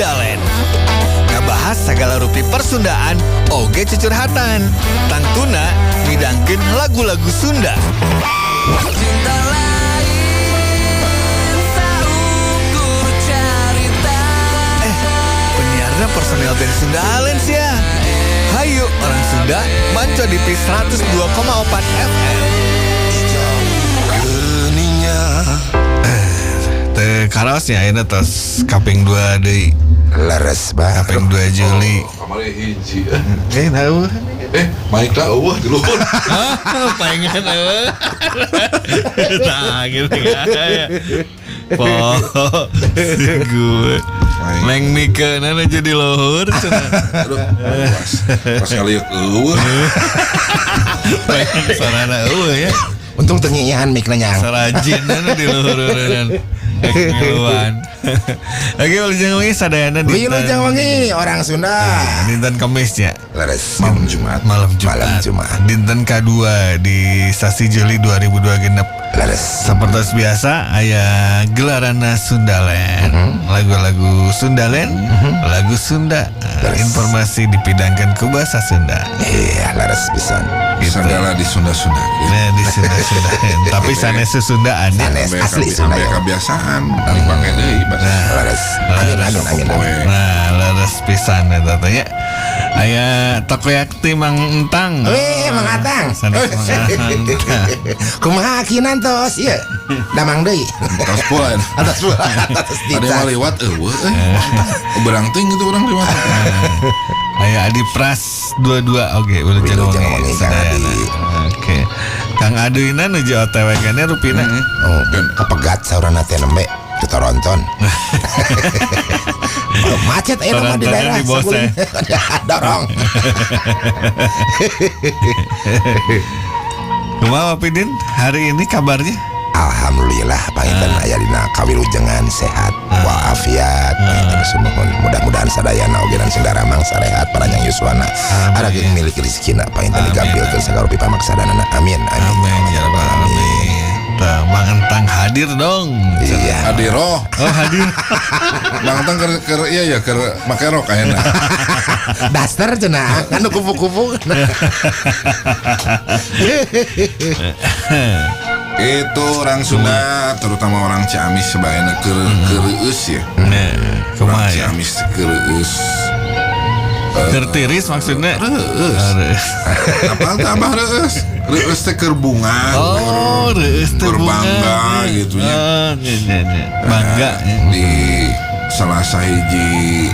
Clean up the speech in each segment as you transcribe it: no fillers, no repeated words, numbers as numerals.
Sundaland. Ngabahas segala rupi persundaan oge cucurhatan. Tangtuna midangkeun lagu-lagu Sunda. Cinta lain saukur carita. Eh, penyiarnya personel band Sundaland sih ya. Hayu orang Sunda, manco di P 102,4 FM. Geuning nya. Teu karaos nya ayeuna tos kaping 2 deui. Leres, bah. Kaping 2 Juli. Oh, kamari hiji. Eh, tahu. Eh, mic lah euweuh di luhur. Pengen euweuh. Nah, gitu kan. Po, si gue. Neng mikeun aja di luhur cenah. Aduh, pas kali euweuh. Pengen sarana euweuh ya. Untung teu ngiihan mikna nyang. Sarajin di luhur-luhuran. Ngiluan. Oke, wilujeng wengi sadayana. Wilujeng wengi orang Sunda. Dinten Kamis ya. Leres. Malam Jumat. Malam Jumat. Malam Jumat. Dinten kedua di sasi Juli 2002 genep. Leres. Seperti biasa aya gelarana Sundaland. Lagu-lagu Sundaland, lagu Sunda. Informasi dipidangkan ke bahasa Sunda. Iya, leres pisan. Gitu. Segala di Sunda-Sunda. Nah, di Sunda-Sunda. Tapi sanes Sundaan ya. Sanes. Asli Sunda Sampai ya. kebiasaan dipake deui bahasa. Leres. Amin, amin, amin, amin. Nah, leres pisan eta teh nya. Aya Takoyakti Mang Entang. Weh, Mang Atang. Sanes Mang Entang. Kumaha akinan tos ieu? Damang deui. Tos pula. Atas pula, atas Ada yang dicas. liwat euweuh euy. Berang teuing gitu urang liwat. Aya Adi Pras 22, oke, wilujeng Wilujeng wengi wengi, Kang sadayana. Adi. Oke. Kang Aduina nuju OTW kene rupina. Oh, kepegat saurana teh nembe ke Toronton. Macet aya mah di Torontonnya daerah di bawah. Saguling. Dorong. Kumaha, Pidin hari ini kabarnya? Alhamdulillah panginten aya dina kawilujengan sehat walafiat panginten, sumuhun. Mudah-mudahan sadayana oge dan sing daramang sarehat paranjang yuswana, arageng milik rezekina panginten, digampilkeun sagala rupi pamaksadanana. Amin, amin. Amin ya rabbal alamin. Tah, Mang Entang hadir dong. Iya. Adiro. Oh, hadir. Mang Tang keur keur iya ya, keur make rok ayeuna. Daster cenah kan nu kupu-kupu. Itu orang Sunda, terutama orang Ciamis, sebaiknya keur keur reueus ya. Nah, Orang kumaha ya? Ciamis keur reueus. Keur tiris maksudnya. Reueus. Reueus. Apa teh abah reueus? Reueus teh keur bunga. Oh, reueus teh Keur bunga. bangga gitu nya. Oh, nya, nya, nya. Bangga ya. Di salah sahiji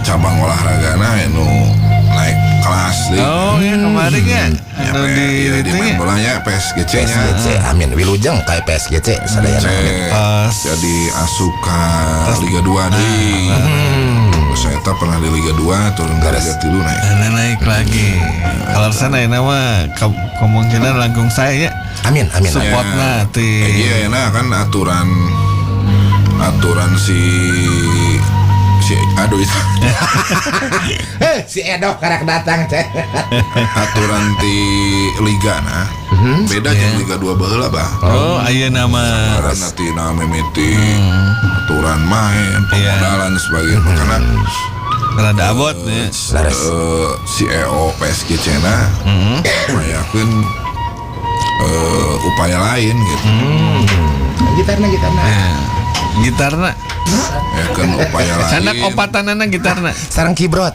cabang olahragana anu naik kelas deui. Oh, iya kemarin ya. Ya, Anu di iya, di itu main ya. bolanya PSGC nya. PSGC, amin, wilujeng kayak PSGC sadayana, C amin. Pas. Jadi asup ka Liga 2 deui. Terus saya pernah di Liga 2, turun ke Liga 3, naik. Nah, naik lagi. Kalau sana ya nama kemungkinan langkung saya ya. Amin, amin, amin. Supportna ti. Eh, iya, nah kan aturan aturan si si aduh itu. Eh, si Edo karak datang teh. Aturan di liga, nah beda jeung Liga 2 baheula, bah. Oh, aya nama. Aturan nanti na mimiti aturan main, Iya. pemodalan sebagainya, karena Rada abot ya. Leres. CEO PSG na upayakeun upaya lain gitu. Gitarna, gitarna. Gitarna. Ya kan upaya lain. Sanak opatanana gitarna. Sarang kibrot.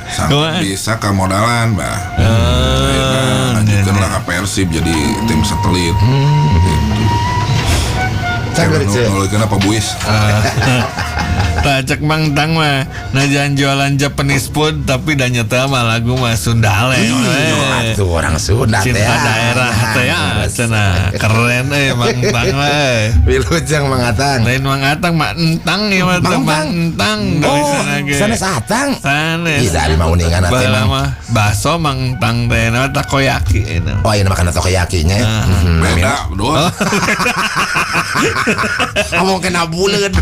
Sampai Kumaha? bisa kemodalan, bah. Akhirnya lanjutkan lah ke Persib jadi tim satelit gitu. Cak Kayak nulikeun apa buis. Tah, cek Mang Tang mah najan jualan Japanese food tapi da nyata mah lagu mah Sundale. Iya, atuh orang Sunda teh. Cinta daerah teh ya cenah. Keren euy Mang Tang mah euy. Wilujeng Mang Atang. Lain Mang Atang, Mang Entang ya mah teh, Mang Mang Entang. Entang dari Oh, sana ge. sanes Atang. Sanes. Ih, dari mau uningan teh Baheula Mang. mah baso Mang Entang teh nama takoyaki eta. Oh, iya makan takoyaki nya. Amin. Beda doang. Ngomong kena buleud.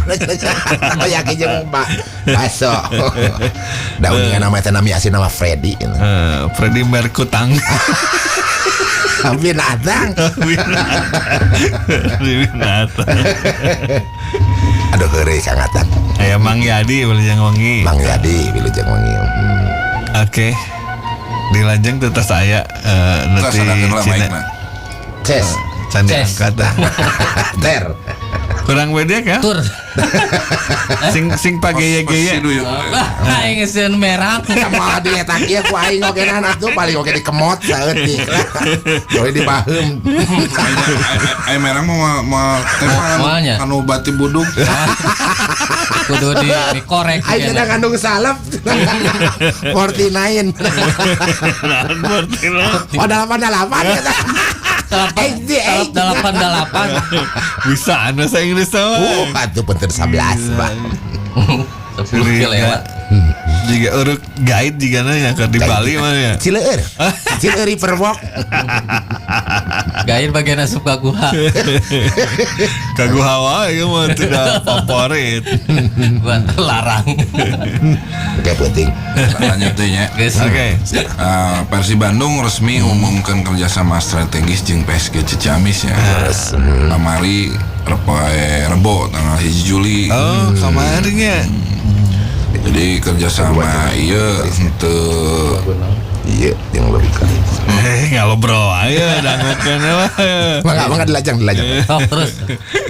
Takoyaki jeung baso. Da uningan nama teh nami asli nama Freddy. Eh, Freddy Merkutang. Binatang. Binatang. Binatang. Aduh heureuy kangatan. Aya Mang Yadi wilujeng wengi. Mang Yadi wilujeng wengi. Oke. Dilajeng teu tos aya nu Kita ti sadakeun lah Cina. mic-na. Ces. Can Ces. diangkat dah. Ter. Kurang beda ya? Tur. Sing sing pageye-geye. Persi duit. Ah, aing sieun merah. Malah di eta kieu ku aing oge nah atuh paling oge dikemot saeutik lah. Deui dibaheum. Aing merang mau mau tema Moalnya. anu bati buduk. Kudu di dikorek. Aing cenah ngandung salep. 49. Oh 88 eta. Salep 88. Bisa bahasa Inggris sama. Atuh punten 11, Pak. 10 ke lewat. Jika uruk guide jika nanya ke di Bali mah ya. Cileur. Cileur Riverwalk. Gair bagian asup ka guha. Kagu hawa ieu mah tidak favorit. Buat larang. Oke penting. Lanjut teh nya. Geus. Oke. Persib Bandung resmi umumkan kerjasama strategis jeung PSG Cicamis ya. Kamari Rebo tanggal 1 Juli. Oh, kamarinya. Jadi kerjasama ieu henteu Iya, yang lebih kan. Ngobrol aja dangukeun lah. Mangga dilajang. Sok terus.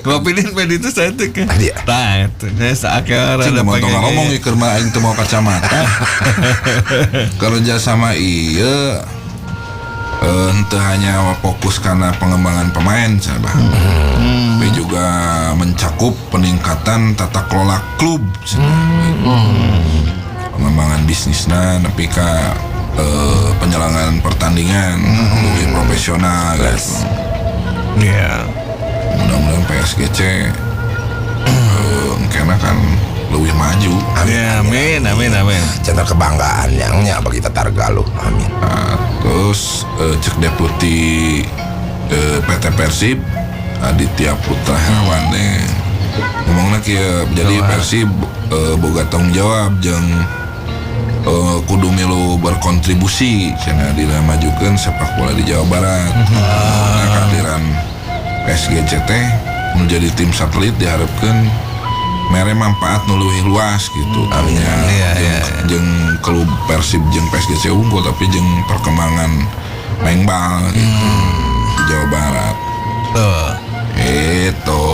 Ngopinin pedi itu saya tuh kan. Tadi ya? Tah, itu. Saya saakeur Cing ada mau tong ngomong pagege. ieu keur mah aing teu mau kacamata. Kerjasama ieu henteu hanya fokus karena pengembangan pemain cenah bah. Tapi juga mencakup peningkatan tata kelola klub cenah. Pengembangan bisnisna nepi ka penyelenggaraan pertandingan lebih profesional gitu. Iya. Mudah-mudahan PSGC engkena kan lebih maju. Ya, amin, amin, amin. Central kebanggaan yangnya bagi Tatar Galuh. Amin. Nah, terus cek deputi PT Persib Aditya Putra Herwan teh ngomongna kieu jadi Persib boga tanggung jawab jeung kudu milu berkontribusi cenah dina majukeun sepak bola di Jawa Barat. Nah, kehadiran PSGC teh menjadi tim satelit diharapkan mere manfaat nu leuwih luas gitu. Amin. Iya, iya, Jeung klub Persib jeung PSGC unggul tapi jeung perkembangan main bal gitu di Jawa Barat. Tuh. Itu.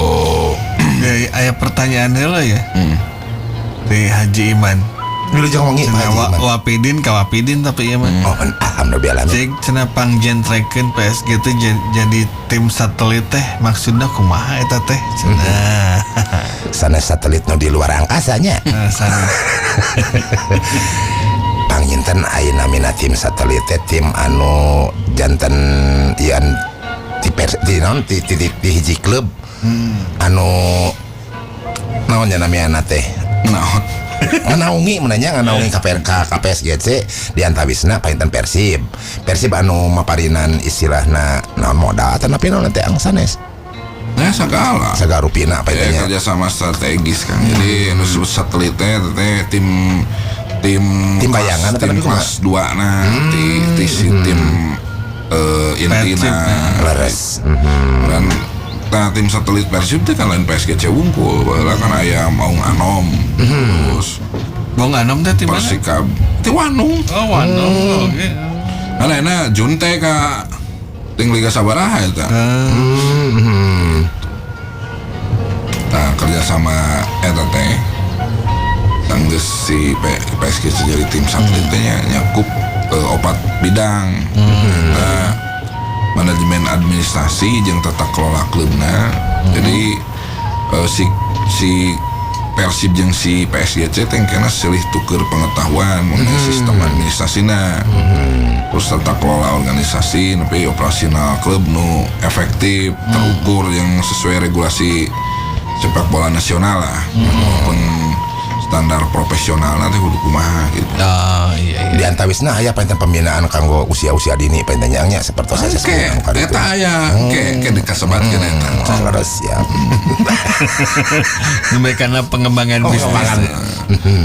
Ya, aya pertanyaan heula ya. Di Haji Iman. Wilujeng wengi Pak Cenah Haji Iman. Wapidin ka Wapidin tapi ieu mah. Oh, alhamdulillah. Cek cenah pangjentrekeun PSG teh jadi tim satelit teh maksudna kumaha eta teh cenah. Sana satelit nu di luar angkasanya. Nah, sana. Panginten aya namina tim satelit teh tim anu janten ian di di naon di, di, di, di hiji klub anu naon nya namina teh Naon? nganaungi menanya nganaungi KPRK KPSGC di antawisna panginten Persib. Persib anu maparinan istilahna naon modal atau naon teh angsanes Nah, segala. sagarupina Ya, panginten nya. kerjasama strategis kan. Jadi anu disebut satelit teh teh tim tim Tim kelas- bayangan atau tim tapi kumaha? kelas 2 nah ti ti si tim intina. Leres. Dan nah tim satelit Persib teh kan lain PSGC wungkul, baheula kan aya Maung Anom. Terus Bong Anom teh di mana? Persikab ti Wanung. Oh, Wanung. Oke. Kan ayeuna Junte ka ting Liga Sabaraha eta. Nah, kerjasama eta teh sanggeus si PSG jadi tim satelit teh nya nyakup opat bidang. Nah, manajemen administrasi jeung tata kelola klubna. Jadi si Persib jeung si PSGC teh kena silih tuker pengetahuan mengenai sistem administrasina. Terus tata kelola organisasi nepi operasional klub nu efektif, terukur yang sesuai regulasi sepak bola nasional lah maupun standar profesional nanti kudu kumaha gitu. Oh iya iya. Di antawisna aya panginten pembinaan kanggo usia-usia dini panginten nya seperti saya Oke, eta aya, ke dikasebatkeun eta. Leres ya. Nembe kana pengembangan bisnis. Pengembangan.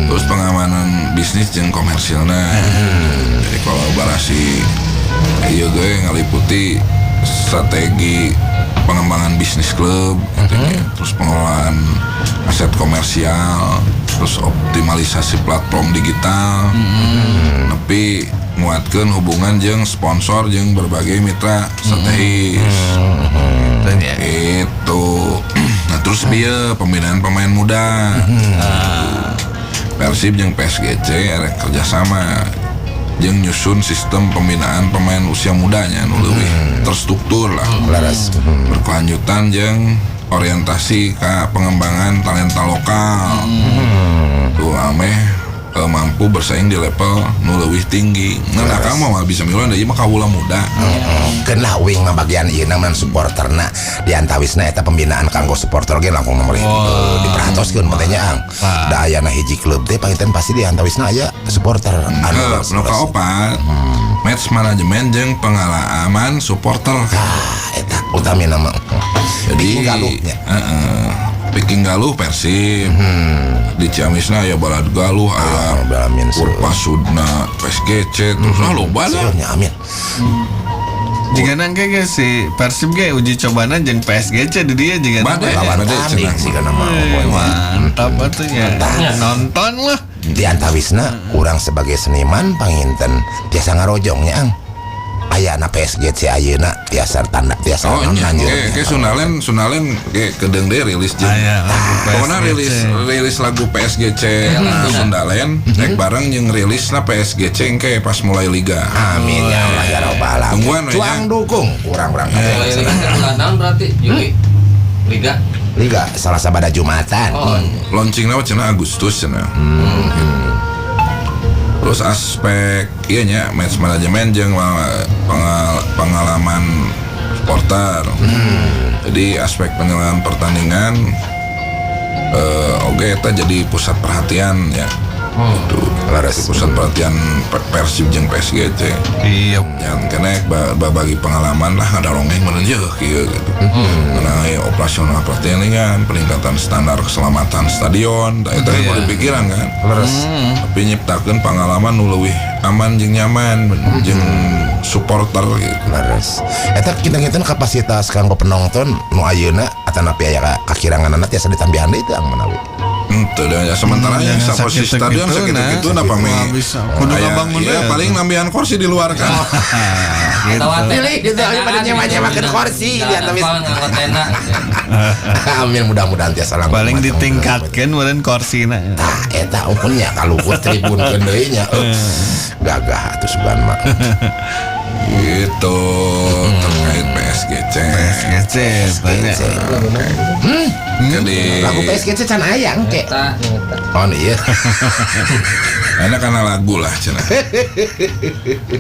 Terus pengamanan bisnis jeung komersilna. Jadi kolaborasi ieu ge ngaliputi strategi Pengembangan bisnis klub gitu ya. Terus pengelolaan aset komersial, terus optimalisasi platform digital. Tapi nguatkeun hubungan jeung sponsor jeung berbagai mitra strategis. Tanya. Itu. Nah, terus bieu pembinaan pemain muda. Persib jeung PSGC erek kerjasama jeung nyusun sistem pembinaan pemain usia mudanya nu leuwih terstruktur lah, berkelanjutan jeung orientasi ke pengembangan talenta lokal tuh ameh mampu bersaing di level nu leuwih tinggi. Nah, akang mah bisa miluan da ieu mah kawula muda. Keun lah uing mah bagian ieu mah supporterna di antawisna eta pembinaan kanggo supporter ge langkung nomor diperhatoskeun mah teh nya, Ang. Da ayana hiji klub teh panginten pasti di antawisna aya supporter anu Nu kaopat, match management jeung pengalaman supporter. Ah, eta utamina mah. Jadi Viking Galuh nya. Heeh. Viking Galuh Persib. Di Ciamisna aya Balad Galuh, aya Ah, amin. Kurva Sudna PSGC, terus ah loba lah. Seueur nya, amin. Jika nangke ge si Persib ge uji cobana jeung PSGC di dia jika Bade. Lawan Bade tanding cenah. sih kana mah pokoknya. Mantap atuh nya. Nonton lah. Di antawisna urang sebagai seniman panginten tiasa ngarojong nya, Ang. Ayana PSGC ayeuna tiasa tanda tiasa Oh, naon nya. lanjut. Oke, Sundaland, Sundaland ge kedeung deui rilis jeung. Aya lagu Pokoknya PSGC. rilis rilis lagu PSGC Sundaland, rek bareng jeung rilisna PSGC engke pas mulai liga. Amin ya Allah ya rabbal alamin. Tungguan we nya. Cuang dukung urang-urang kabeh. Mulai liga ke bulan naon berarti? Juli. Liga. Liga salah sabada Jumatan. Oh, Launchingna mah cenah Agustus cenah. Terus aspek iya nya match management jeung pengalaman supporter. Jadi aspek penyelenggaraan pertandingan oke eta jadi pusat perhatian ya. Itu Leres. pusat perhatian Persib jeung PSGC. Iya. Yang kena bagi pengalaman lah ada rongeng mana jeuh kieu gitu. Mengenai operasional pertandingan, peningkatan standar keselamatan stadion, tah eta kan kudu pikiran kan. Leres. Tapi nyiptakeun pengalaman nu leuwih aman jeung nyaman jeung supporter gitu. Leres. Eta kinten-kinten kapasitas kanggo penonton nu ayeuna atanapi aya kakiranganana tiasa ditambihan deui teu, Ang, manawi? Henteu da ya sementara yang Jangan saposisi stadion sakitu-kitu, nah. sakitu-kitu nah pami. Wah, bisa. Kudu Aya- ngabangun iya, we, paling atuh. nambihan kursi di luar kan. Gitu. Atau Pilih, gitu, ayo pada nyewa-nyewakeun kursi, di atas. Ngangkot tenda. Amin, mudah-mudahan tiasa langkung. Paling macam. ditingkatkan meureun korsina. Tah eta umumnya kaluhur tribun deui nya. Gagah atuh sugan mah. Gitu terkait PSGC. PSGC tanya. Jadi Lagu PSGC can aya engke. Eta, eta. Oh iya. Enak karena lagu lah cenah.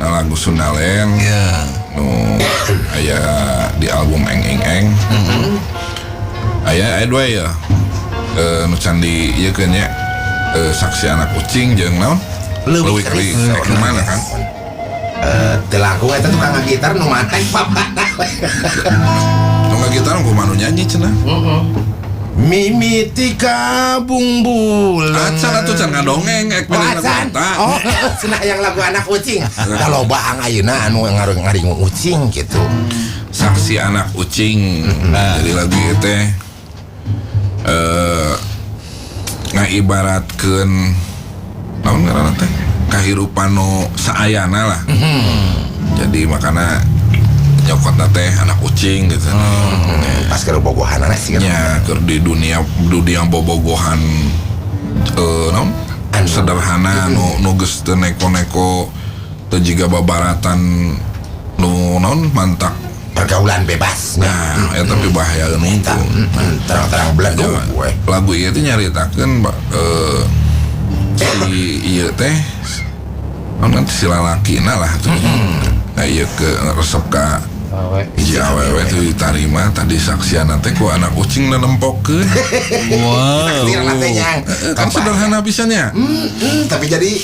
Nah, lagu Sundaland Ya. nu aya di album Eng Eng Eng. Aya aya dua ya. Nu can di ieu keun nya. Saksi anak kucing jeung naon? Leuwih Leuwih Keris. Keris. Nu mana kan? Eh, teu langkung eta tukang gitar nu matek papana. Nu ngagitar kumaha nu nyanyi cenah. Mimiti kabung bulan. Acan atuh can ngadongeng ek Oh, milih lagu acan. eta. Oh, cenah yang lagu anak kucing. Da loba ang ayeuna anu ngaringu ucing gitu. Saksi anak ucing. Jadi lagu ieu teh ngaibaratkeun naon ngaranna teh? Kahirupan nu saayana lah. Jadi makana nyokotna teh anak kucing gitu. Pas keur bogohanana sih kan. Nya keur di dunia dunia bobogohan naon? Anu. Sederhana nu nu geus teu neko-neko teu jiga babaratan nu naon mantak. Pergaulan bebas. Nah, eta tapi bahaya Eta, nunggu. terang-terang beledug Ya, we. lagu ieu teh nyaritakeun si ieu teh naon kan si lalakina lah tuh. Nah, ieu ke resep ka hiji awewe teh ditarima tadi saksiana teh ku anak ucing nempokeun. Wow. Takdir lah teh nya. Kan sederhana pisan nya. Tapi jadi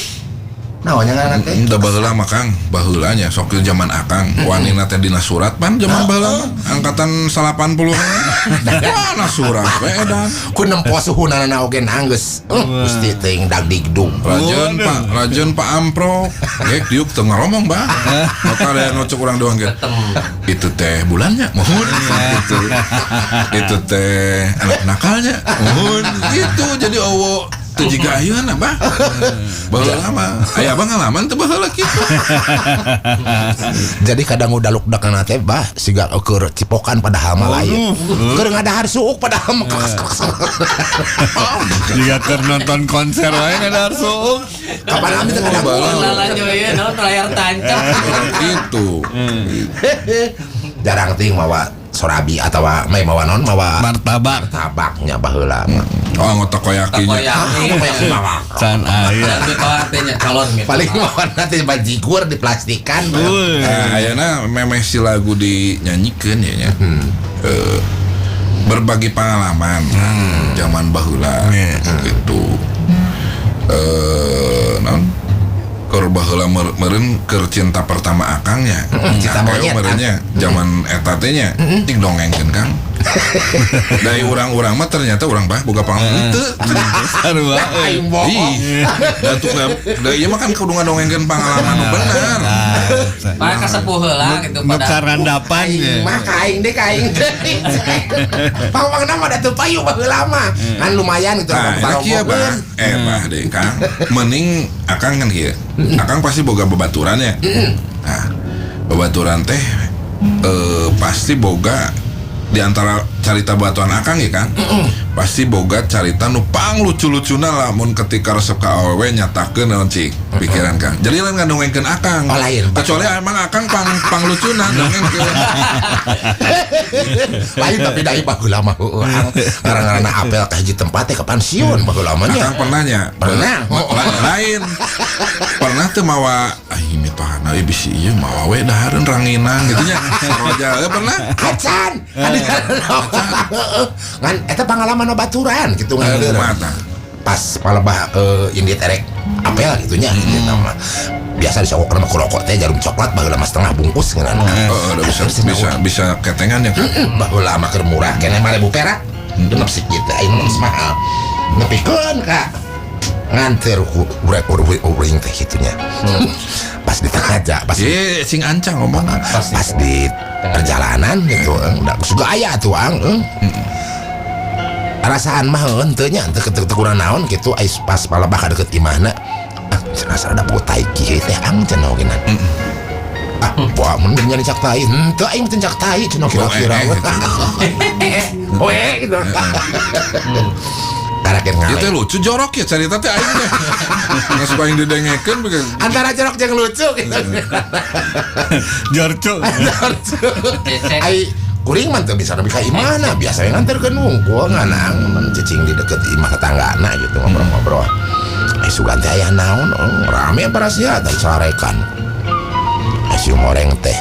Naonnya ngaranna teh? Da baheula mah Kang, baheula nya sok zaman Akang, wanina teh dina surat pan zaman baheula mah angkatan 80. Wah, na surat we edan. Ku nempo suhunana oge anggeus. Gusti teuing dagdigdug. Rajeun Pak, rajeun Pak Amprok. Gek diuk teu ngaromong bah. Maka ada yang ngocok urang doang ge. Itu teh bulannya, mohon gitu. Itu teh anak nakalnya, mohon gitu. Jadi owo teu jiga ayeuna bah. Baheula mah. Aya abang ngalaman teu baheula kitu. Jadi kadang udaluk-dakna teh bah siga keur cipokan padahal mah lain. Keur ngadahar suuk padahal mah kekas-kekas. Jika keur nonton konser wae ngadahar suuk. Kapan ami teh kadang Lalanyo ieu naon layar tancap. Itu. Jarang ting mawa sorabi atawa mai mawa non mawa martabak. Martabaknya baheula mah. Oh, ngotokoyaki nya. Takoyaki. Can aya. Dan calon gitu. Paling mawa nanti bajigur diplastikan. Nah, ayeuna memeh si lagu dinyanyikeun ya nya. Berbagi pengalaman zaman baheula gitu. Naon? Keur baheula meureun keur cinta pertama akangnya. Cinta monyet. Meureunnya zaman eta teh nya cing dongengkeun Kang. Dari urang-urang mah ternyata urang bah boga pengalaman teu. Sarua. Aing bohong. Datuk da ieu mah kan kudu ngadongengkeun pengalaman nu bener. Pak kasepuh heula gitu Nu pada. karandapan Aing mah kaing deh kaing deh. Pangpangna mah da teu payu baheula mah. Kan lumayan gitu Nah, enak kieu bah. Bah deh Kang. Mending akang kan kieu. Akang pasti boga babaturan ya. Nah, babaturan teh pasti boga di antara carita batuan akang ya Kang. Pasti boga carita nu pang lucu-lucuna lah mun ketika resep ka awewe nyatakeun naon cik pikiran Kang. Jadi lain ngadongengkeun akang. Oh, lain. Kecuali emang akang pang lucuna dongengkeun. Lain tapi da baheula mah heueuh Ang. Ngaran-ngaranna apel ka hiji tempat teh ka pensiun baheula mah nya. Akang pernah nya? Pernah. Lain. Pernah teu mawa ai mitohana ieu bisi ieu mawa we dahareun ranginang gitu nya. Saroja pernah? Acan. Ngan eta pangalaman baturan gitu ngan. Pas palebah indit erek apel gitu nya gitu mah. Biasa disogok mah ku rokok teh jarum coklat baheula mah setengah bungkus ngeunana. Heeh, bisa ketengan ya kan. Baheula mah keur murah keneh 5.000 perak. Genep segitu ayeuna mah geus mahal. Nepikeun ka nganter ku urek uring teh kitu nya. Pas di tengah aja pas sing ancang ngomong pas di perjalanan gitu udah suka aya tuh ang. Rasaan mah henteu nya teu kurang naon gitu ais pas palebah ka deket imahna. Ah cenah ada bau tai kieu teh ang cenah ogenan. Ah wah mun nyari cak tai henteu aing teh cak tai cenah kira-kira. Oe gitu. Karakter ngale. Itu lucu jorok ya cerita teh aing teh. Geus paling didengekeun antara jorok jeung lucu gitu. Jorco. Ai kuring mah teu bisa nepi ka imahna, biasanya nganterkeun wungkul nganang cicing di deket imah tetanggana gitu ngobrol-ngobrol. Sugan teh aya naon rame parasia teh sarekan. Si moreng teh.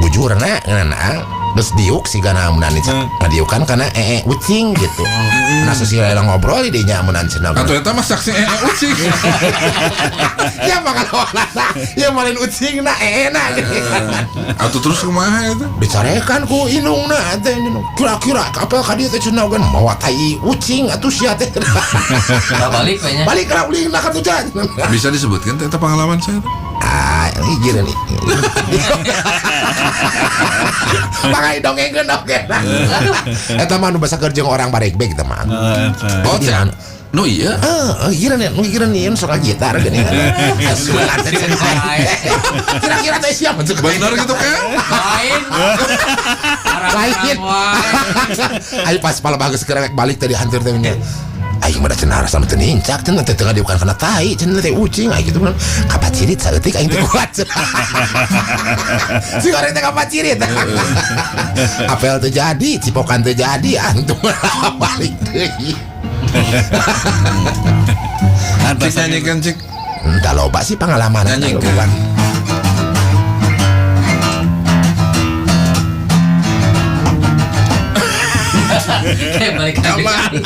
Bujurna nganang geus diuk sigana amunan ngadiukan kana ucing gitu. Nah sasila ngobrol di dinya amunan cenah. Atuh eta mah saksi ucing. Ya pangalaman ya malin ucing na na. Atuh terus kumaha eta? Dicarekan ku indungna teh kira-kira apel ka dieu teh cenah oge mawa tai ucing atuh sia teh. Balik we nya. Balik ka ulingna ka tuh. Bisa disebutkan teh eta pengalaman saya? Ah, ini nih. Pakai dongengkeun oge. Eta mah nu basa keur jeung orang barekbek eta mah. Oh, nu iya. Heeh, giran nu giran ieu suka gitar geuning. Kira-kira teh siapa tuh? Bener gitu kan? Lain. Lain. Ayo pas palebah geus kerek balik tadi hantur teh nya. Aing mah da cenah sama teu nincak cenah teh teu ngadiukan kana tai cenah teh ucing aing gitu mah kapacirit saeutik aing teh kuat. Si goreng teh kapacirit. Apel teu jadi, cipokan teu jadi, antum balik deui. Cik nyanyikan cik. Entah loba sih pengalaman nyanyikan. Kayak balik lagi.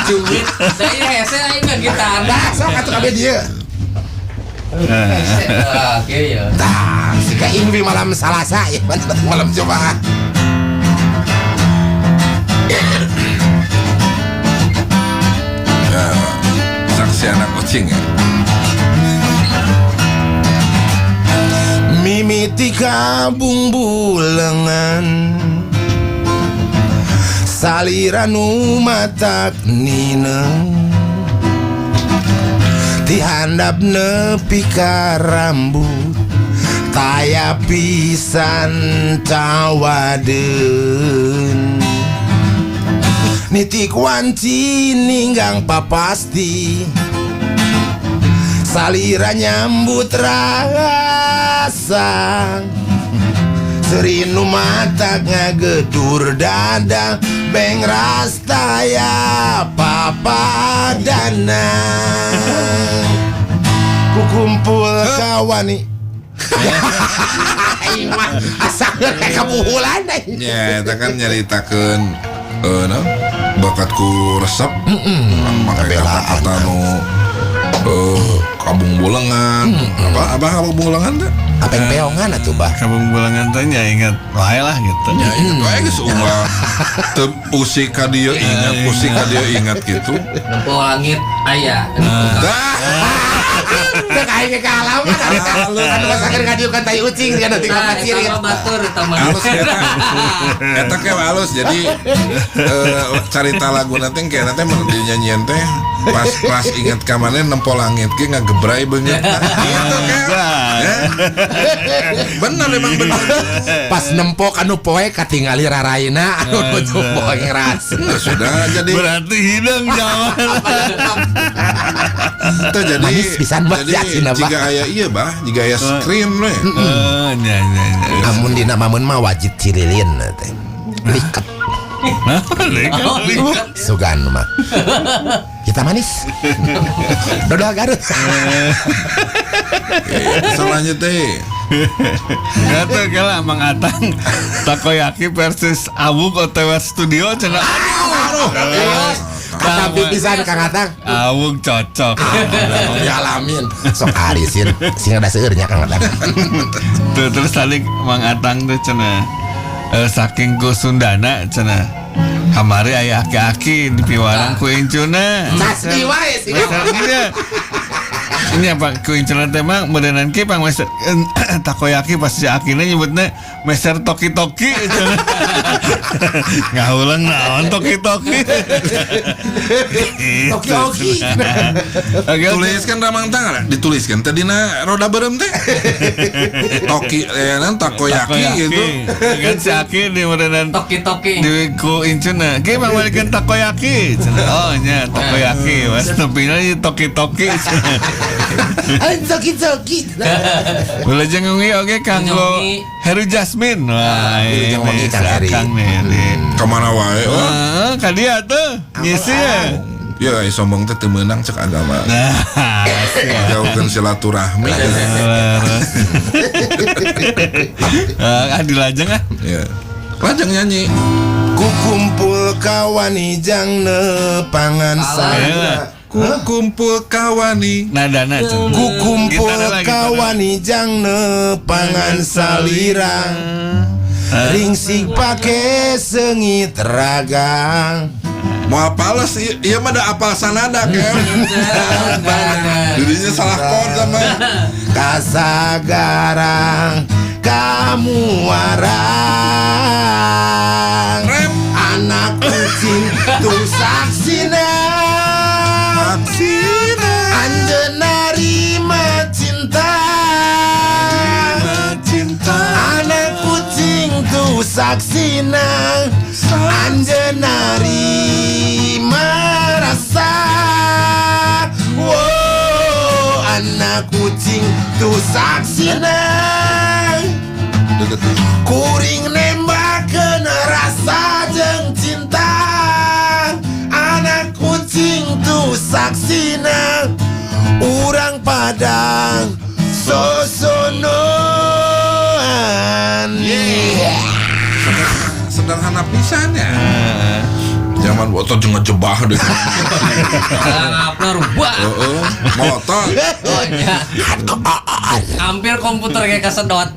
Cuit. Saya hese aing mah gitar. Nah, sok atuh kabeh dieu. Ah, kieu ya. Tah, siga Invi malam Salasa ya, malam Jumat. Ya, saksi anak kucing ya. Mimiti kabung bulengan salira nu matak nineng tihandap nepi ka rambut taya pisan tawadeun nitik wanci ninggang papasti salira nyambut rasa serinu mata ngagedur dada beng rastaya papadana kukumpul kawani. Asa kabuhulan. Ya, eta kan nyaritakeun no, bakatku resep. Make kata-kata nu kabung bulengan. Apa kabung bulengan teh? Apa yang peongan atuh bah? Kabung bulengan teh nya inget wae lah gitu. Ya inget wae geus unggal. Teu usik ka dieu ingat, usik ka dieu ingat gitu. Nempo langit aya. Dah. Teu aing ge kaalaman ari anu masakeun ka dieu kan tai ucing kan tinggal Nah, pasir. eta mah batur eta mah. Halus eta. Eta ke halus jadi carita lagu nanti kayak nanti mun dinyanyian teh pas inget ka maneh nempo langit ge ngagebrai beungeut. Gitu kan. Ya. Bener emang bener. Pas nempo anu poe katingali raraina anu nuju poe ngeras. Nah, sudah jadi Berarti hidung jawaban. teh jadi Manis pisan bah, jadi yakin abah. jika aya ieu bah, jika aya screen we. Nya nya nya. Amun dina mamun mah wajib cililin teh. Liket Nah, liket. sugan mah. Kita manis. Dodol Garut. Selanjutnya Gak tuh kala Mang Atang Takoyaki versus Awug OTW Studio cenah. Aduh. Kata pipisan Kang Atang. Awug cocok. Dialamin. Sok arisin sing ada seueurnya Kang Atang. Tuh terus tadi Mang Atang tuh cenah saking ku Sundana cenah. Kamari aya aki-aki di piwarang ku incuna. Sasmi wae sih. Ini apa ku incuna teh mah meureunnan ki pang meser takoyaki pas si akina nyebutna meser toki-toki cenah. Ngahuleng naon toki-toki. Toki-oki. Oke, tuliskan ramang tangan dituliskan tadina roda berem teh. Toki nan takoyaki gitu. Kan si aki di meureunnan Toki-toki. di ku incuna ki pang balikan takoyaki cenah. Oh nya takoyaki mas nepina toki-toki cenah. Toki-toki. Wilujeng wengi oge kanggo Heru Jasmine. Wah, Wilujeng wengi ini Kang Heri. Kang nih. Kamana wae oh. Heeh, ka dia tuh ngisi ya. Ya sombong teh teu meunang cek agama. Nah, Jauhkeun silaturahmi. Ah, dilajeng ah. Ya. Lajeng nyanyi. Kukumpul kawani jang nepangan salira. Kukumpul kawani. Nadana cenah. Kukumpul Gitarna lagi, kawani jang nepangan salira. Ringsing pake sengit ragang. Mau apales ieu mah da apal sanada kem. Dirinya salah chord sama. Kasagarang kamu warang. Rem. Anak kucing tuh saksina. Saksina. Anjeun narima cinta. Cinta. Anak kucing tuh saksina. Anjeun narima rasa. Wow, anak kucing tuh saksina. Kuring nembakeun rasa jeung cinta. Anak kucing tuh saksina. Urang Padang sosonoan. Sederhana pisan ya. Zaman Pan atau jeung ngejebah deh. Ngapna rubah. Heeh, ngotot. Oh, ya. Hampir komputer kayak kesedot.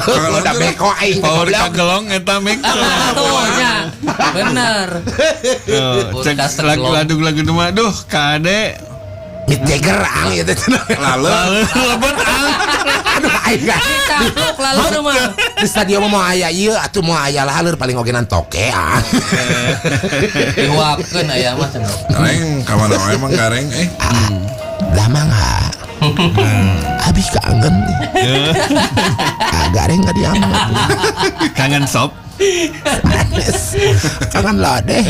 Udah beko aing teh Power goblok. Kagelong eta mik. Tuh, ya. Bener. Oh, cek lagu lagu mah duh kade Mick Jagger ang ieu teh. Lalu lalu lebet ang. Aduh aing gak. Caplok lalu mah. Di stadion mah mau aya ieu atuh mau aya laleur paling ogenan toke ah. Dihuapkeun aya mah cenah. Gareng ka mana wae emang gareng eh. Lah mangga. Abi kangen. Ah, gareng gak diambil. Kangen sop. Manis. Kangen lodeh.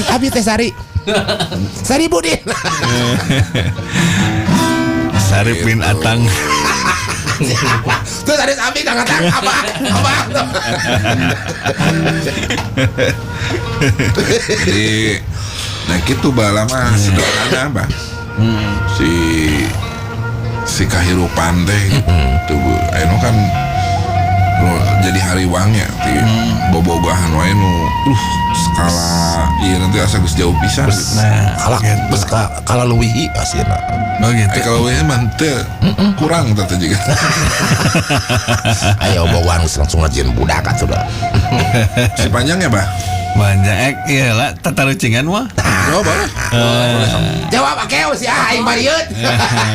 Abi teh Sari. Sari Budin. Saripin Atang. Terus ada Abi Kang Atang apa? Apa? Jadi nah gitu bala mah sederhana bah. Si si kahirupan teh gitu bu. Anu kan nu jadi hariwangnya ti bobogohan wae nu skala ieu nanti asa geus jauh pisan gitu. Nah, Kalau terus kalau leuwih asina. oh gitu. Eh kalau we mah teu kurang teh juga. Ayo bogohan geus langsung ngajieun budak atuh dah. Si panjang ya, Bah? Banyak iya lah tatarucingan mah. Coba. Jawab akeo si aing barieut.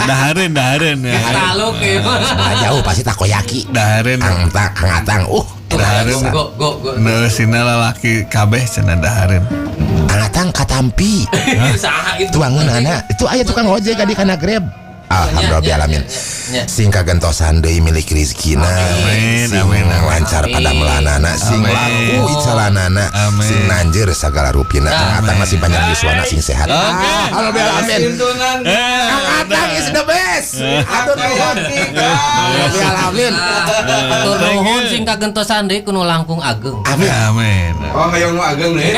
Dahareun dahareun ya. Taluk ya. Ah, jauh pasti takoyaki. Dahareun. Kang Atang, Kang Atang. Dahareun. Go go go. Neusina lalaki kabeh cenah dahareun. Kang Atang katampi. Saha itu. Tuangeun itu aya tukang ojek adi kana Grab. Alhamdulillah alamin. Sing kagentosan deui milik rizkina. Amin, Sing amin, amin. lancar pada melanana, sing laku icalanana, Amin. sing nanjeur sagala rupina. Kang Atang masih panjang yuswana sing sehat. Oke. Alhamdulillah alamin. Kang Atang is the best. Atur nuhun. Alhamdulillah alamin. Atur nuhun sing kagentosan deui kudu langkung ageng. Amin. Amin. Oh, hayang nu ageng deh.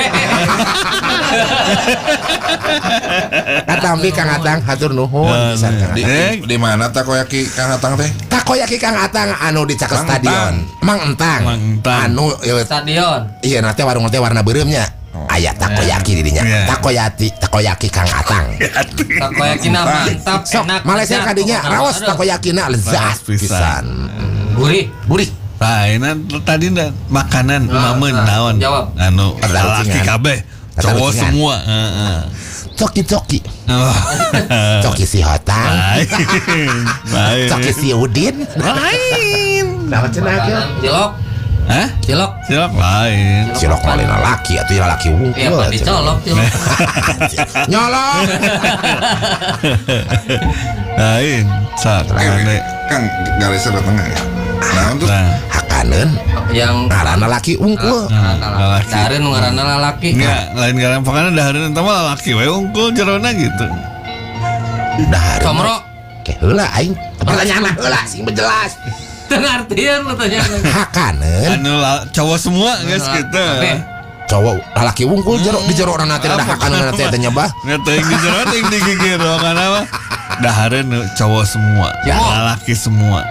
Katampi Kang Atang hatur nuhun pisan Kang Atang. Di mana takoyaki Kang Atang teh? Takoyaki Kang Atang anu di caket Mang stadion. Mang Entang. Mang Entang. Anu Stadion. iya nanti warung teh warna beureumnya. Aya takoyaki di dinya. Iya. Takoyaki, takoyaki Kang Atang. Takoyakina mantap, Sok enak. Malaysia lezat, kadinya pokokna. raos Aduh. takoyakina lezat Raos pisan. pisan. Gurih. Gurih. Nah, ini tadi dah makanan Nah, mamen nah, naon. jawab. Anu Tatarucingan. lalaki kabeh. Cowok Tatarucingan. semua, heeh. Coki-coki. Oh. Coki si Hotang. Lain. Lain. Coki si Udin. Lain. Naon cenah ge? Makanan cilok, Hah? cilok. Cilok lain. Cilok mah lain lalaki atuh ya lalaki wungkul. Iya, Pak, dicolok cilok. Nyolok. Lain. Sak. Eh, Kang garisnya tengah ya. Nah, untuk Nah, Hakaneun Yang ngaranna laki wungkul. lalaki. Dareun ngaranna lalaki. Enggak, lain garang pokoknya dahareun eta mah lalaki we unggul jerona gitu. Dahareun. Comro. Ke heula aing. Pertanyaan lah heula sing jelas. Teu ngartieun pertanyaan. Hakaneun Anu cowok semua guys gitu. Kabeh. cowok lalaki wungkul jero di jero na teh da hakaneun teh teh nyebah. Nggak teuing di jero teuing di gigir pokoknya mah. Dahareun cowok semua, Cimo. lalaki semua.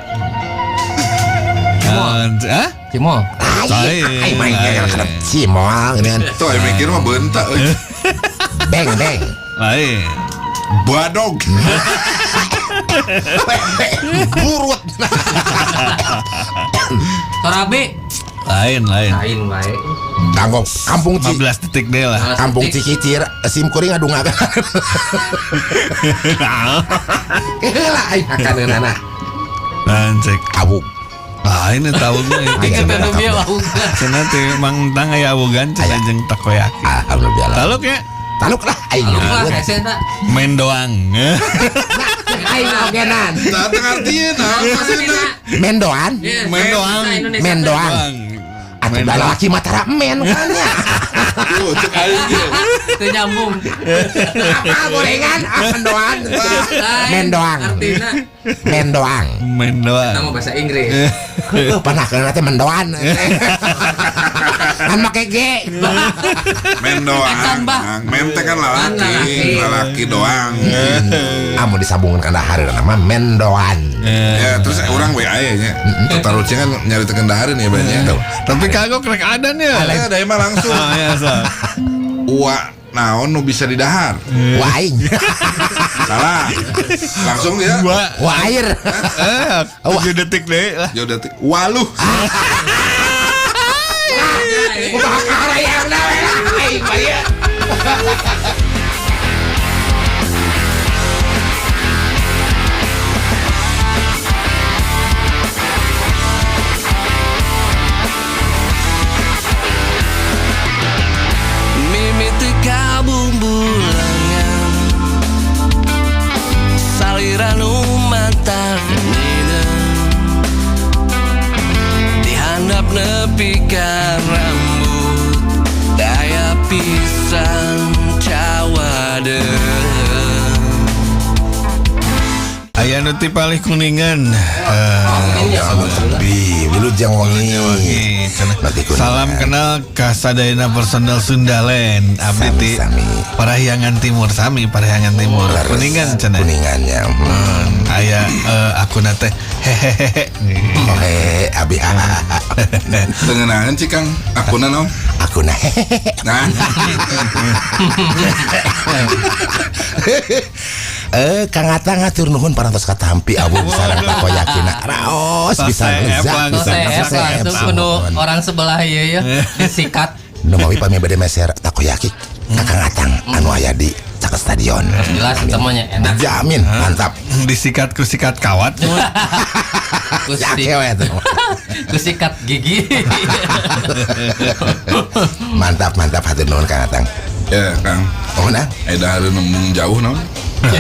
Hah? Cimol. Aing aing main Lain. kana cimol geuningan. tuh aing mikir mah bentak euy. Beng beng. Lain. Badog. Burut. Torabe. Lain, lain. Lain wae. Kanggo kampung Ci 15 detik deh lah. kampung Cikicir sim kuring ngadungakan. Heula aing hakaneunana. Lancek. Awug. Lain eta awugna. Aing Kita nu bieu awugna. Cenah teh Mang Entang aya awugan cenah jeung takoyaki. Alhamdulillah. Taluk ya? Taluk lah aing. Taluk lah hese ta. Main doang. Aing ogenan. Tah teu ngartieun nah maksudna. Mendoan. Mendoang. Mendoang. Atuh da lalaki mah tara men kan ya. Tuh cek aing ge. Teu nyambung. Apa gorengan? Ah mendoan. Mendoang. Artina Mendoang. Main doang. nama bahasa Inggris. Heuh panakeun teh mendoan. Kan make G. Men doang. Men teh kan lalaki, lalaki doang. Amun disambungkeun kana dahareun mah mendoan. Ya, terus urang we aya nya. Tarucing kan nyari teken dahareun ya banyak. Tapi kagok rek adan ya. Ya, da mah langsung. Ah, ya, so. Ua naon nu bisa didahar? Wa aing. Salah. Langsung ya. Wa air. 7 detik deh lah. 7 detik. Waluh. Kumaha karayangna we lah aing mah ieu. Saliran umat dihandap nepi ka rambut daya pisan cawade. Aya nu ti palih Kuningan. Wilujeng wangi. Salam kenal ka sadayana personel Sundaland. Abdi ti Parahyangan Timur, sami Parahyangan Timur. Kuningan cenah. Kuningannya. Aya akuna teh hehehe. Hehehe abi hahaha. Tengenahan sih Kang, akuna naon? Akuna hehehe. Nah. Kang Atang ngatur nuhun parantos katampi awung sareng takoyakina raos bisa lezat bisa kudu orang sebelah ieu ya disikat. Nu mawi pami bade meser takoyaki ka Kang Atang anu aya di caket stadion. Jelas temannya enak. Dijamin mantap. Disikat ku sikat kawat. Ku sikat gigi. Mantap mantap hatur nuhun Kang Atang. Ya Kang. Oh nah. Eta hareup nembung jauh naon? Tadi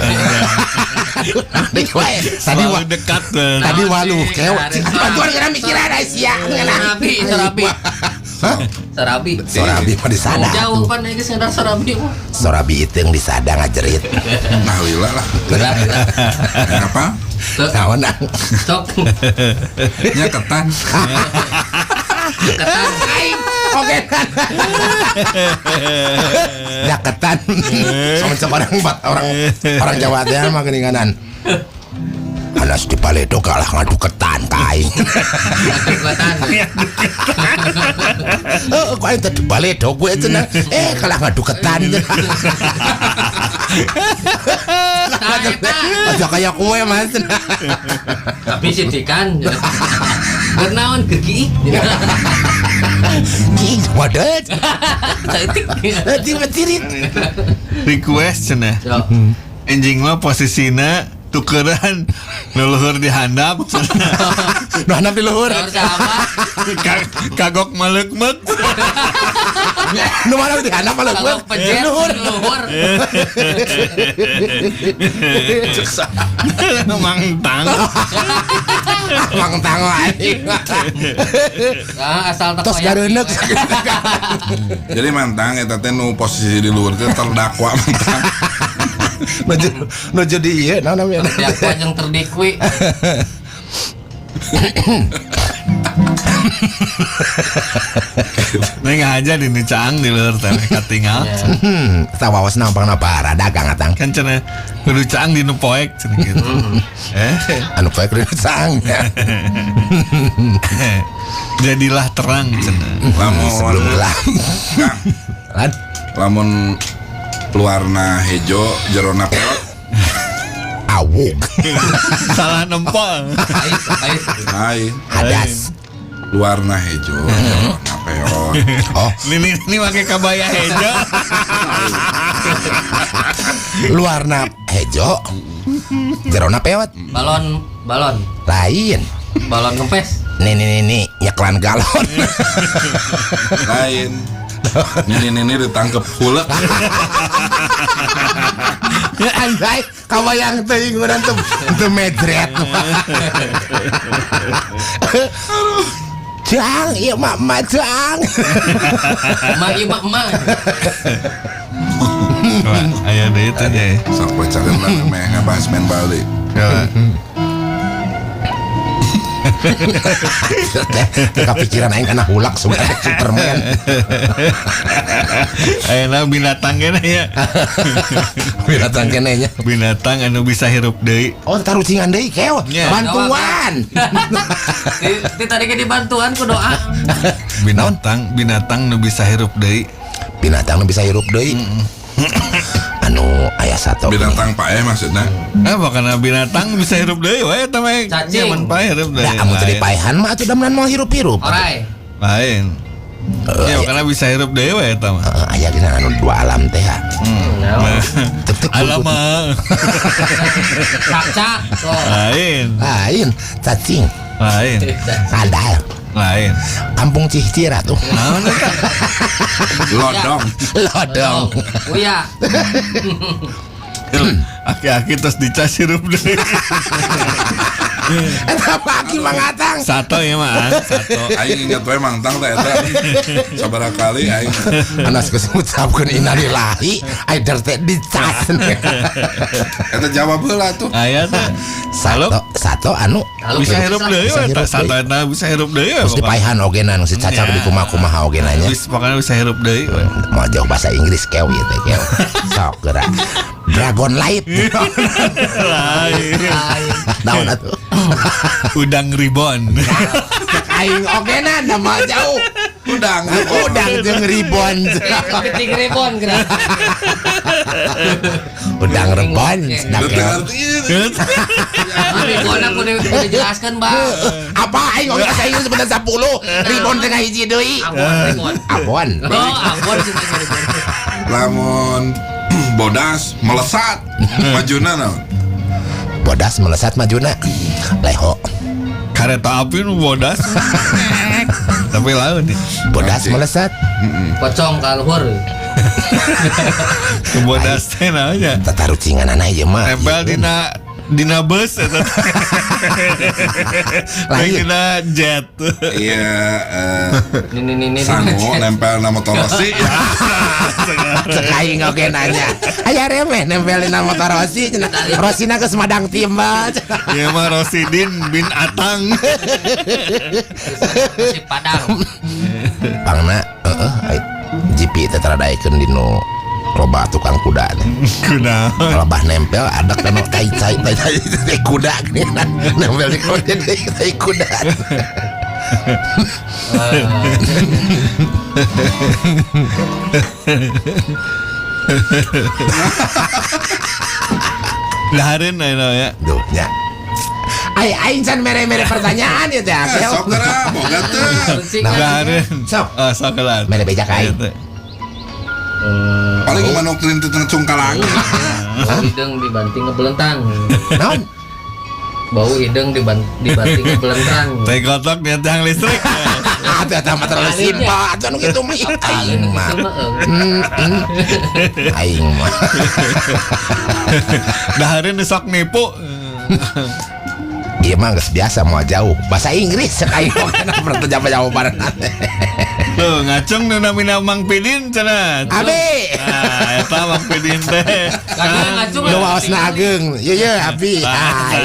dekat tadi waluh kew. Bantuan kana mikiran sia Serabi, serabi. Serabi. Serabi mah disada. Jauh pan geus ngadar serabi mah. Serabi iteung disada ngajerit. Nah lila lah. Apa? Naon ah? Sok. Nya ketan. Ketan. Oke. Ya ketan. Sama orang Jawa teh mah geuninganan. Anas di Paledo kalah ngadu ketan ka aing. Heeh, kok aing teh di Paledo gue cenah. Kalah ngadu ketan. Aja kaya kowe Mas. Tapi sidikan. Bernaon gergi. Ki wadet. Saeutik. Tirit. Request cenah. Enjing mah posisina tukeran nu luhur di handap. Nu handap di luhur. Kagok maleukmeuk. Nu mana di handap maleukmeuk. Luhur. Luhur. Nu mangtang. Mangtang wae. Ah, asal tos gareuneuk. Jadi mantang eta teh nu posisi di luhur teh terdakwa mantang. Nu jadi ieu naon namanya? Terdakwa jeung terdikwi. Neng aja di caang di luhur teh katingal. Tah wawas nampangna bara dagang atang. Kan cenah kudu caang di nu poek cenah kitu. Anu poek di caang. Jadilah terang cenah. Lamun sebelum gelap. Kang. Lamun luarna hejo jerona peot. Awug. Salah nempel. Lain. Hadas. Luarna hejo, jerona peot. Oh, ini make kabaya hejo. Luarna hejo, jerona peot. Balon, balon. Lain. Balon kempes. Nih nih nih nyeklan galon. Lain. Ini ditangkep hulek. Andai kabayang teuing urang teu medret. Jang, ieu mah emak jang. Emak ieu mah emak. Aya deui teh nya. Sok bacakeun lah meh ngabahas main bal deui. Teh kepikiran aing kana Hulk sebenarnya Superman. Ayeuna binatang keneh ya. Binatang keneh nya. Binatang anu bisa hirup deui. Oh, tarucingan deui kew. Nya. Bantuan. Di tadi ke dibantuan ku doa. Binatang, binatang nu bisa hirup deui. Binatang nu bisa hirup deui. Anu aya satu. Binatang paeh maksudnya. Ah, pokokna binatang bisa hirup deui wae eta mah. Cacing. Nyaman paeh hirup deui. Da amun teu Lain. dipaehan mah atuh da moal hirup-hirup. Orai. Lain. Ya, pokokna bisa hirup deui wae eta mah. Heeh, aya geunan anu dua alam teh ha. Naon? Tek tek. Alamak. Caca. Tuh. Lain. Lain, cacing, Lain. kadal, Lain. kampung Cihcira tuh. Naon eta? Lodong. Lodong. Uya. Aki-aki terus dicas hirup deui. Eta pagi mangatang. Sato ya mah, sato. Aing inget we mangtang teh eta. Sabaraha kali aing Anas geus ngucapkeun innalillahi, ai der teh dicas. eta jawab heula tuh. Aya teh. Sato, sato anu Lalu Bisa hirup deui Bisa we eta hirup sato deui. eta bisa hirup deui we. Terus pokokna. dipaehan ogenan si cacak Ya. di kumaha-kumaha oge nanya. Bisa pokoknya bisa hirup deui we. Mau jauh bahasa Inggris kew ieu teh kew. Sok geura. Dragon Light. Lain. Lain. Naon atuh? Udang ribon. Aing ogenan da mah jauh. Udang. Udang jeung ribon. Kepiting rebon geura. Udang rebon. Nah, Teu kew. ngerti. Rebon aku udah dijelaskan, Bang. Apa aing oge bahasa Inggris bener 10. Ribon teh hiji deui. Abon, rebon. Abon. Oh, abon sih rebon. Lamun bodas melesat majuna naon? Bodas melesat majuna. Leho. Kareta api nu bodas. Tapi laun nih. Bodas melesat. Pocong kaluhur. Bodas teh naonnya? Tatarucingan ieu mah. Nempel dina dina bus eta. Lain. Dina jet. Iya Ini ini ini. sangu nempel na motor Rossi. Cek aing oge nanya. Aya remeh nempelin na motor Rossi cenah. Rossina geus madang timbal. Ieu mah Rosidin bin Atang. Si Padang. Pangna heeh ai GP teh teradaikeun dinu loba tukang kuda teh. Kunaon? Lebah nempel ada kan tai tai tai tai tai kuda gini nempel di kuda tai tai kuda. Dahareun ayeuna ya. Duh nya. Ai aing can mere-mere pertanyaan ya teh. Sok geura boga teu. Rucingan. Dahareun. Sok. Oh, sok lah. Mere beja ka aing. Paling manuk teu ngecung ka langit. Bau hidung dibanting ngebelentang. Naon? Bau hidung dibanting ngebelentang. Teh kotok di tiang listrik. Ah, teh mah terlalu simpel atuh anu kitu mah aing mah. Itu mah, Aing mah. Dahareun sok nipu. Iya mah geus biasa mau jauh. Bahasa Inggris cek aing mah kana pernah jawaban. Tuh ngacung nu namina Mang Pidin cenah. Abi. Nah, eta Mang Pidin teh. Lagi ngacung. Nu waosna ageung. Ye ye abi. Hai.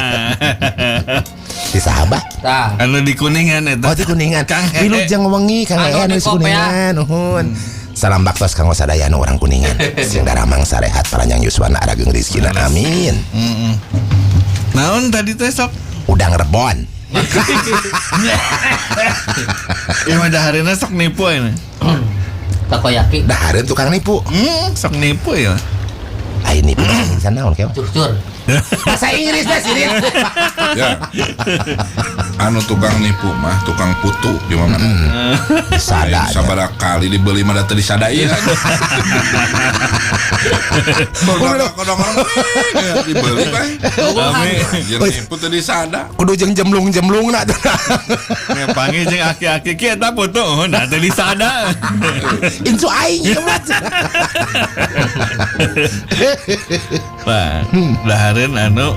Di sahabat. Tah. Anu di Kuningan eta. Oh di Kuningan. Kang Hee. Wilujeng wengi Kang Anu Hee anu di di Kuningan. Nuhun. Salam baktos kanggo sadaya nu urang Kuningan. Sing daramang sarehat paranjang yuswana arageung rezekina. Amin. Naon tadi teh sok? Udang rebon. Ya mah dahareunna sok nipu ayeuna. Takoyaki. Dahareun tukang nipu. Sok nipu ya. Ai nipu bahasa Inggris naon kewa? Cur-cur. Bahasa Inggris teh sini. Ya. Anu tukang nipu mah tukang putu gimana? Sada. Sabaraha kali dibeli mah da teu disadain. Kodong dibeli bae. Kami Jeung nipu teu disada. Kudu jeung jemlung-jemlungna tuh. Ya panggil jeung aki-aki ki eta putu, oh, nah teu disada. Insu aing ieu mah. Nah, dahareun anu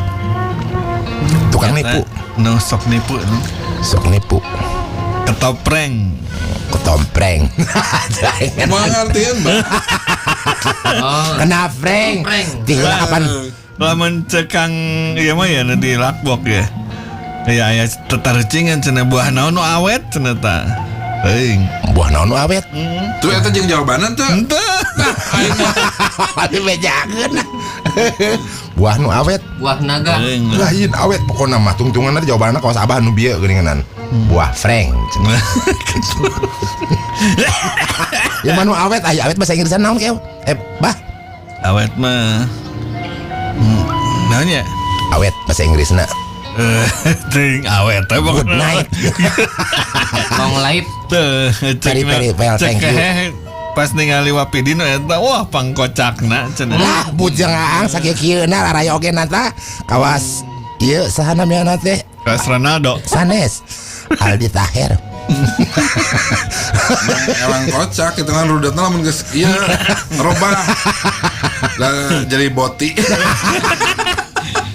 Tukang nipu. Nu sok nipu nu. Sok nipu. Ketopreng. Ketompreng. Mau ngartieun, Mbak. Oh. Kena freng. Preng. Tinggal kapan? Lamun cekang ieu mah ya nu di lakbok ya. Aya aya tetarucingan cenah buah naon nu awet cenah ta. Teuing. Buah naon nu awet? Tuh eta jeung jawabanan teu. Henteu. Di bejakeun. Buah nu awet. Buah naga. Teuing. Lain awet pokona mah tungtunganna jawabanna kawas abah nu bieu geuninganan. Buah Frank. Cenah. Ya mah nu awet aya awet bahasa Inggrisna naon kew? Bah, Awet mah. Naon ya? Awet bahasa Inggrisna. Teuing awet teh Good pokona. night. Long life. Teu, Very, very well, thank you. Pas ningali Wapidin eta wah pangkocakna cenah. Lah bujang aang sakieu-kieuna raraya oge nata kawas ieu saha namina teh? Kawas Ronaldo. Sanes. Aldi Taher. Emang kocak itu kan rudatna lamun geus ieu robah. Lah jadi boti.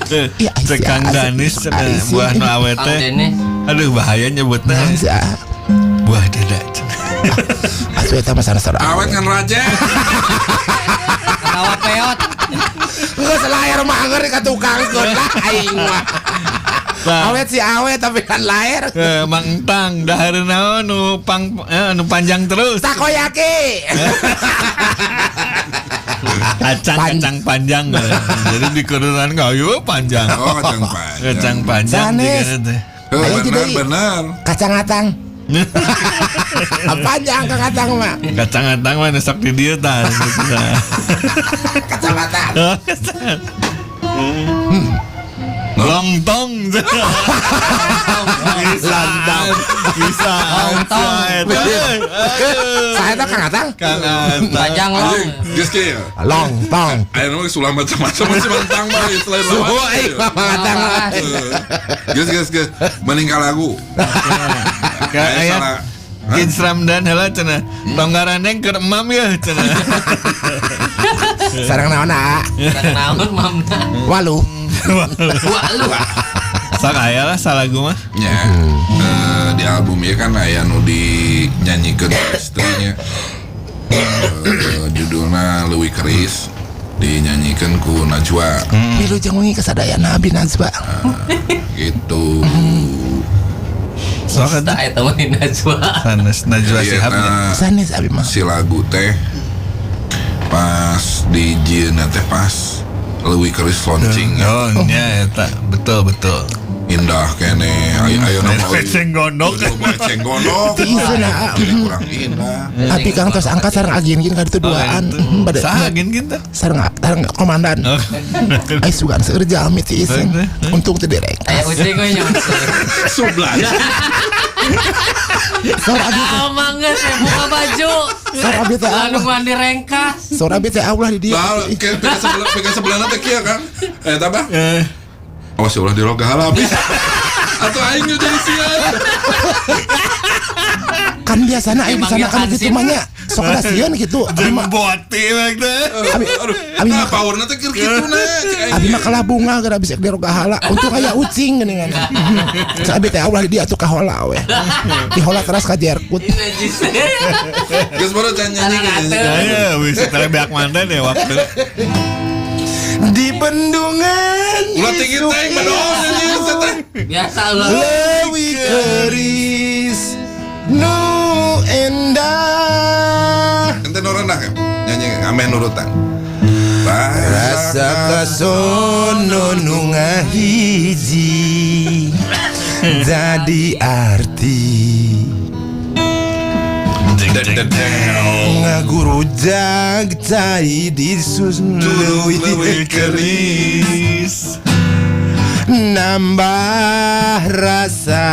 Iya, Cek Kang Danis cenah buah nu awet Kang teh. Denis. Aduh bahaya nyebutna. Naon sih, ah? Buah dada cenah. Asuh eta mah sanes Awet kan raja. Atawa peot. Geus lahir mah angeur ka tukang keun lah aing mah. Lah. Awet si awet tapi kan lahir. Mang Tang dahar naon nu pang nu panjang terus. Takoyaki. Kacang kacang panjang. Jadi di kuduran kayu panjang. Oh, kacang panjang. Kacang panjang Sanes. juga teh. Eh, Ayo benar tidak, I. benar. Kacang atang. Panjang kang atang mah. Kacang atang mah nu sok di dieu tah. Gitu, tah. Kacang atang. Lontong. Bisa. Bisa. Lontong. Saya teh kang atang. Kang Atang. Panjang long. Anjing, geus kieu. Long tong. Aya nu geus ulah macam-macam masih mentang mah selain lawan. Oh, aing mah Kang atang. Geus geus geus mending ka lagu. Ka Aya aya salah. Kids Ramdan heula cenah. Tonggarandeng keur emam ya cenah. Sareng naon ah? Sareng naon mamna. Walu. Wah lu. Sok aya lah salagu mah. Ya. Di album ieu kan aya nu dinyanyikeun istrinya. Judulna Leuwih Keris dinyanyikan ku Najwa Wilujeng wengi kasadayana abi Najwa. gitu. Sok Tak atuh. eta mah Najwa. Sanes Najwa Jadi Shihab nya. eta Sanes abi mah. si lagu teh pas di jieunna teh pas Leuwih Keris launching ya. Oh, nya eta betul betul. Indah kene ayo ayo nama Eceng gondok. Eceng gondok. Tiiseun, ah. Jadi kurang indah. Abi kang tos angkat sareng agin-gin ka ditu duaan. Bade. Saha gin-gin teh? Sareng sareng komandan. Oh. Ai sugan seueur jalmi tiiseun. Untung teu direk. Aya ucing we nya. Sebelah. Saur abi teh, Ah mangga saya buka baju. saur abi teh Lalu Allah. mandi rengkas. Saur abi teh Allah di dieu. Lah, ke sebelah ke sebelahna teh kieu kan. Eta bah. Eh, Awas ya ulah diroga habis. Atau aing nu jadi sian. Kan biasana aing di sana kan Dipanggil gitu mah nya. Sok ada sieun gitu. Abi jeung mah boti we teh. abi Aduh, abi nah mah powerna teh keur kitu na. Cek aing. abi mah kalah bunga gara bisa diroga hala. Untung aya ucing geuningan. Cek abi teh Allah di dieu atuh kahola we. Dihola teras ka jerkut. Ini najis. Geus baru can nyanyi nyanyi. Ya, wis setelah beak mantan ya waktu. Di bendungan Ulah tinggi teh bedol nyanyi teh. Biasa lu. Leuwih keris nu endah. Ente nu rendah kan? Nyanyi ameh nurutan. Rasa kasono nu ngahiji jadi arti ngagurujag cai di Leuwih leuwih keris. nambah rasa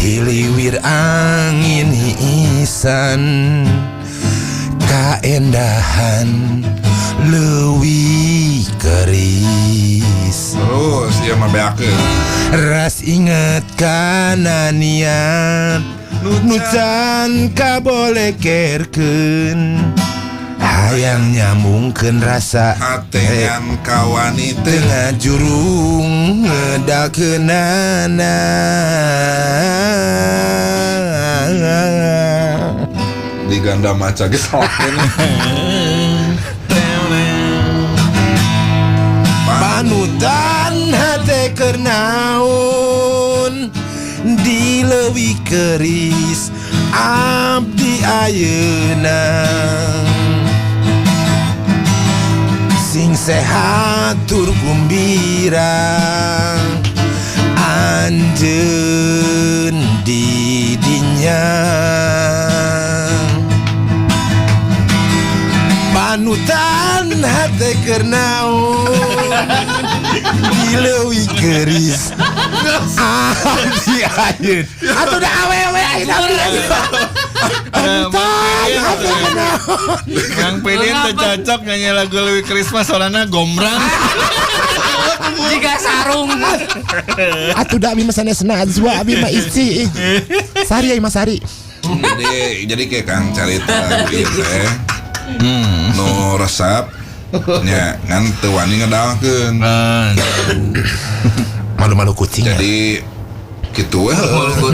hiliwir angin hiisan kaendahan leuwih keris Terus ieu mah beakeun. ras inget kana niat nu can kabolekerkeun hayang nyambungkeun rasa Hatengan kawanita. tengah jurung ngedalkeunana. Di ganda maca geus salakkeun. Panutan Di leuwih keris abdi ayeuna. Sing sehat tur gumbira anjeun di dinya. Panutan hate keur naon di leuwih keris abdi ayeuna. Atuh da awewe ayeuna abdi ayeuna. Panutan hate keur naon. Kang Pidin teu cocok nyanyi lagu leuwih keris mah sorana gombrang. Jika sarung. Atuh da abi mah sanes Najwa, abi mah Ici. Sari ai mah Sari. Jadi kayak Kang carita lagu ieu teh. Nu resep nya ngan teu wani ngedalkeun. Malu-malu kucing. Jadi kitu we.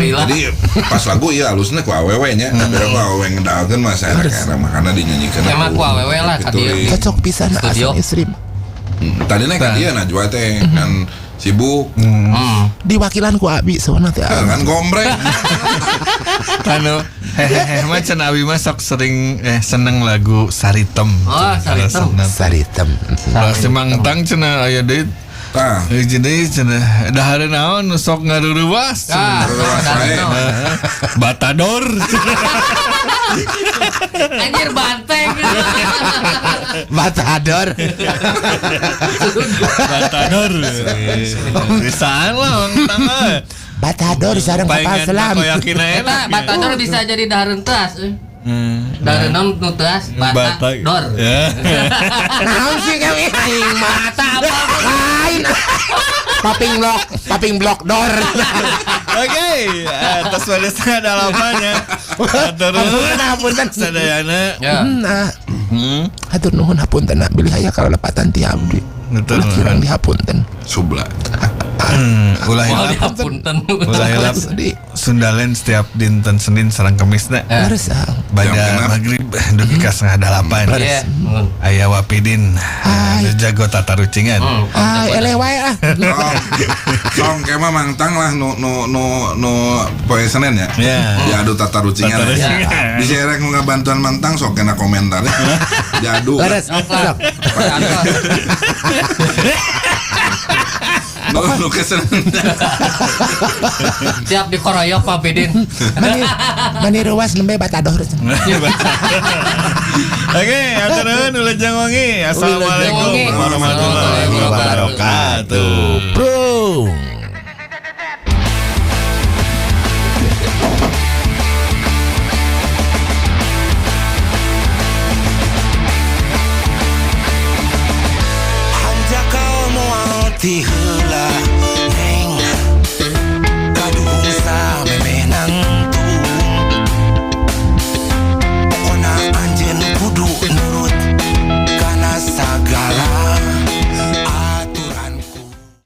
Jadi pas lagu ieu alusna ku awewe nya, tapi ku awewe ngedalkeun mah saera makana dinyanyikeun. Emang ku awewe lah ka dieu. Cocok pisan asal istri. Tadi nek ka dieu Najwa teh kan sibuk. Diwakilan ku abi soalna teh. Kan gombreng. Anu hehehe mah cenah abi mah sok sering seneng lagu Saritem. Oh, Saritem. Saritem. Si Mangtang cenah aya deui. Tah. Hiji deui cenah dahar naon nu sok ngaruruwas. Batador. Anjir banteng. Batador. Batador. Bisaan lah Mangtang. Batador sareng kapal selam. Eta batador bisa jadi dahareun teas. Dahareun naon nu teas? Batador. Naon sih kami aing mah. Bata apa? Lain. Paping blok dor. Oke, atas pada 7:30 ya. Atur hapunten sadayana. Hatur nuhun hapunten bilih aya kalelepatan ti abdi. Ulah kirang dihapunten. Subla. Ulah hilap. Ulah hilap. Sundalen setiap dinten Senin sareng Kemisna. Leres. Bada magrib dugi ka 7:30. Aya Wapidin. Jago tata rucingan. Ay, eleh wae ah. Song ke mah mangtang lah nu nu nu nu poe Senin ya. Diadu tata rucingan. Bisa rek nu ngabantuan mantang sok kena komentar. Diadu. Leres. Nu kesen. Siap dikoroyok Pak Bidin. Mani ruas nembe batador. Oke, atur nuhun wilujeng wengi. Assalamualaikum warahmatullahi wabarakatuh. Bro. Hanjakal moal ti